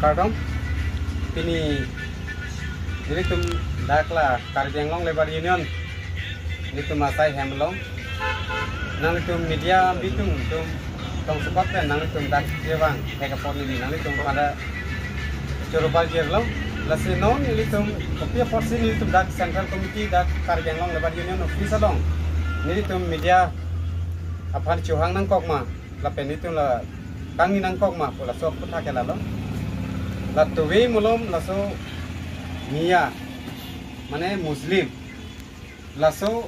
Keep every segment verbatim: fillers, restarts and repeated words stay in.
Kardom, pini nelitum dak la Karbi Anglong Labour Union nelitum asai hem along, nanglitum media bitung tum tong support pen nanglitum dak kevang thek apot neli nanglitum pada choro bal jer lo. Lasi non nelitum kopi apotsi nelitum dak Central Committee dak Karbi Anglong Labour Union office along nelitum media aphan chohang nangkok ma, lapen nelitum la kangni nangkok ma pu laso aphuthak ke lalo. La tuwe malom laso Miya, mane Muslim, laso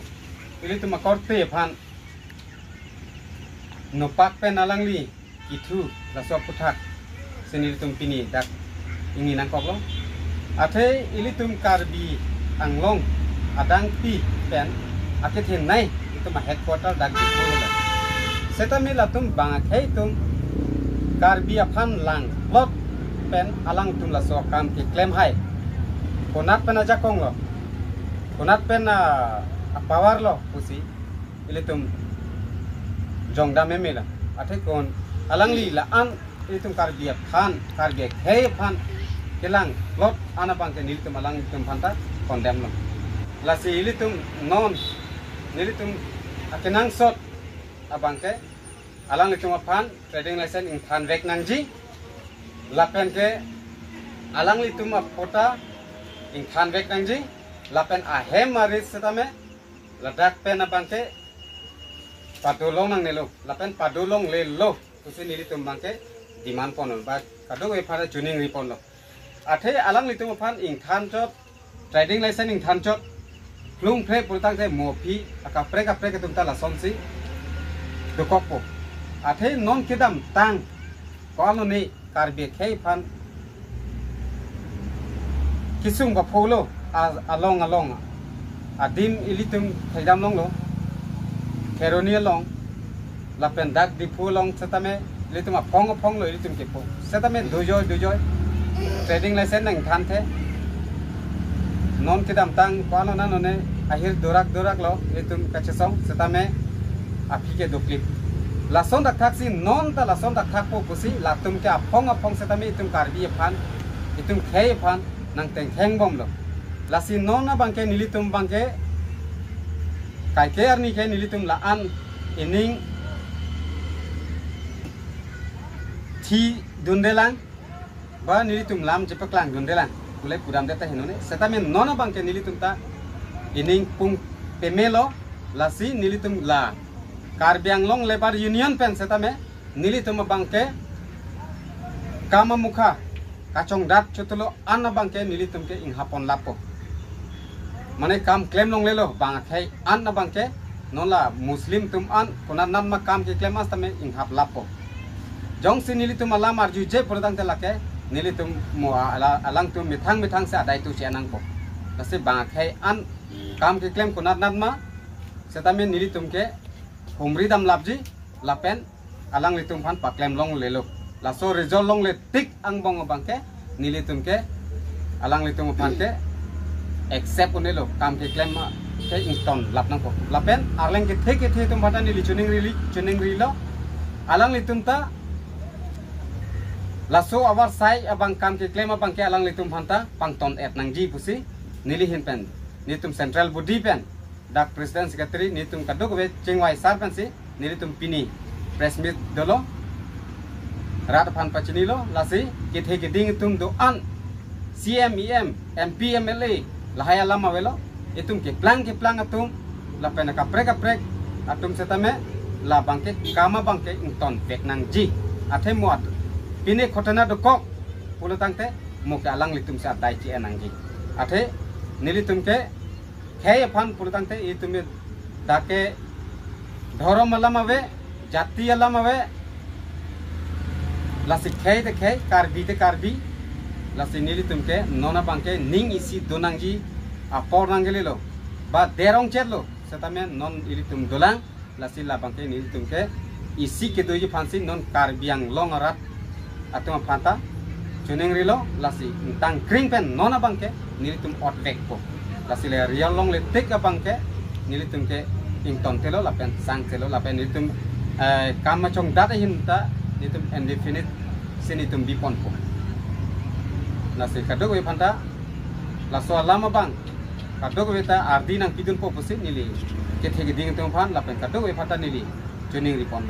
ilitum akorte aphan nopak pen alangli kithu laso aphuthak si nelitum pini dak ingni nangkoklo. Athe ilitum Karbi Anglong adang pi pen akethenei itum a headquarter dak Diphu lo. Setame latum bang akhei atum Karbi aphan langplot pen alangtum laso akam keklem hai. Konat pen ajakong lo, konat pen a, a power lo pusi ilitum jongdam meme lo. Athe kon alangli la-an ilitum Karbi aphan, Karbi akhei aphan kelangplot an abang ke nelitum alangtum aphanta condemn lo. Lasi ilitum non nelitum akenangsot abang ke alanglitum aphan trading license ingthan vek nangji, lapen ke alanglitum apatta ingthan vek nangji, lapen ahem arit setame ladak pen abang ke padolong nangnelo, lapen padolonglelo pusi nelitum abang ke demand ponlo, ba kadokave aphanta choningri ponlo. Athe alanglitum aphan ingthan chot, trading license ingthan chot, plung phre pulotangte mo aphi akaprek kaprek atum ta lasonsi dokokpo. Athe non kedamtang ko-an lo ne Karbi akhei aphan kisung ba pholo a-, along along adim ilitum thekdam longlo, Kheroni along, lapen dak Diphu along setame ilitum aphong aphong lo ilitum kepo. Setame dojoi dojoi trading license nangthanthe. Non kedamtang ko-an lo nang none ahir dorak dorak lo ilitum kachesong setame aphi ke doklip. Lason dakthaksi non ta lason dakthakpo pusi latum ke aphong aphong setame itum Karbi aphan, itum khei aphan nangtengtheng bomlo. Lasi non abang ke nelitum abang ke kaike arni ke nelitum la-an ining thi dundelang, ba nelitum lam chepaklang dundelang, kulai pudam deta hinone. Setame non abang ke nelitum ta ining pung pemelo, lasi nelitum la Karbi Anglong Labour Union pen setame nelitum abang ke kam amukha kachongdat chotlo an abang ke nelitum ke inghap pon lapo. Mane kam klem longlelo bang akhei an abang ke, non la Muslim atum an konat nat ma kam keklem an setame inghap lapo. Jongsi nelitum alam arjuje pulotangte lake nelitum mo ala-, alangtum methang methang si adai tu che nangpo. Lasi bang akhei an kam keklem konat nat ma setame nelitum ke humri damlapji, lapen alanglitum aphan paklem longlelo. Laso result longle tik angbong abang ke nelitum ke alanglitum aphan ke accept un-elo, kam keklem ke ington lap nangpo. Lapen arleng kethe kethe atum aphanta neli choningri, choningrilo. Alanglitum ta laso avarsai abang kam keklem abang ke alanglitum aphanta pangton et nangji pusi neli ahin pen, nelitum central body pen, dak president secretary, nelitum kadokave chingvai sar pensi nelitum pini press meet dolo, rat aphan pachinilo. Lasi kethe keding atum do-an, C M, E M, M P, M L A, lahai alam avelo, itum keplang keplang atum, lapen kaprek kaprek atum setame labang ke kam abang ke ington vek nangji. Athe mo at pine khotona dokok pulotangte mo ke alanglitum si adai che nangji. Athe nelitum ke khei aphan pulotangte itum dak ke dhorom alam ave, jati alam ave, lasi khei te khei, Karbi te Karbi, lasi nelitum ke non abang ke ning isi do nangji apor nangkelelo, ba derong chetlo, setame non ilitum dolang, lasi labang ke nelitum ke isi kedoji aphansi non Karbi Anglong arat atum aphanta choningrilo, lasi ingtang kring pen non abang ke nelitum ot vekpo. Lasi le real longle tik abang ke nelitum ke ingtontelo lapen sangtelo lapen nelitum, eh, kam machongdat ahin ta nelitum indefinite si nelitum biponpo. Lasi kadokave aphanta laso alam abang kadokave ta ardi nangpidunpo pusi neli kethe keding atum aphan lapen kadokave aphanta neli choningri pon.